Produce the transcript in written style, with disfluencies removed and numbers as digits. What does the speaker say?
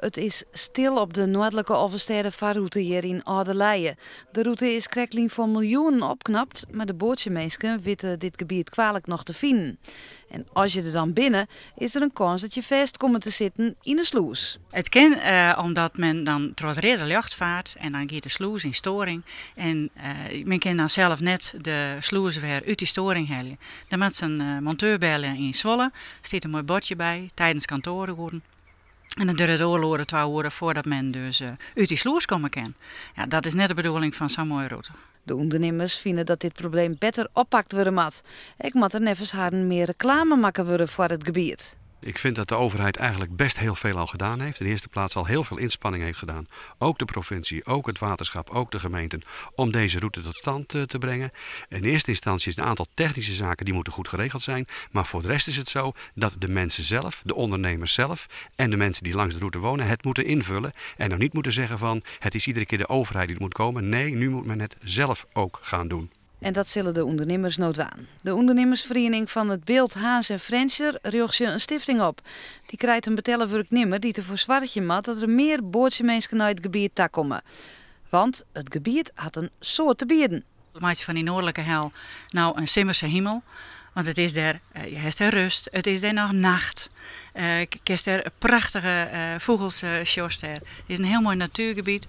It is stil op de Noardlike Alvestêdefarrûte hjir yn Alde Leie. De rûte is krektlyn foar miljoenen opknapt, mar de boatsjeminsken witte dit gebiet kwalik noch te finen. En as je der dan binne, is der in kâns dat je fêst komme te sitten yn 'e slûs. It kin omdat men dan troch it reade ljocht fart en dan giet de slûs yn stoaring. En men kin dan sels net de slûs wer út dy stoaring helje. Dan moat se in monteur belje yn Zwolle. Stiet in moai bordje by, tidens kantoaroeren. En dan duorret it oardel oere, 2 oere foardat men dus út dy slûs komme kin. Ja, dat is net de bedoeling fan sa'n moaie rûte. De ûndernimmers fine dat dit probleem better oppakt wurde moat. Ek moat der neffens harren mear reklame makke wurde foar it gebiet. Ik vind dat de overheid eigenlijk best heel veel al gedaan heeft. In de eerste plaats al heel veel inspanning heeft gedaan. Ook de provincie, ook het waterschap, ook de gemeenten. Om deze route tot stand te brengen. In eerste instantie is een aantal technische zaken die moeten goed geregeld zijn. Maar voor de rest is het zo dat de mensen zelf, de ondernemers zelf en de mensen die langs de route wonen het moeten invullen. En dan niet moeten zeggen van het is iedere keer de overheid die het moet komen. Nee, nu moet men het zelf ook gaan doen. En dat sille de ûndernimmers no dwaan. De ûndernimmersferiening fan It Bilt, Harns en Frjentsjer rjochtsje in stifting op. Dy krijt in betelle wurknimmer dy't derfoar soargje moat dat der mear boatsjeminsken nei it gebiet takomme. Want it gebiet hat in soad te bieden. Meitsje fan dy noardlike hel no in simmerske himel. Want it is dêr, je hast dêr rêst, it is dêr noch nacht. Kinst dêr prachtige fûgels sjochst dêr. It is in hiel moai natuergebiet.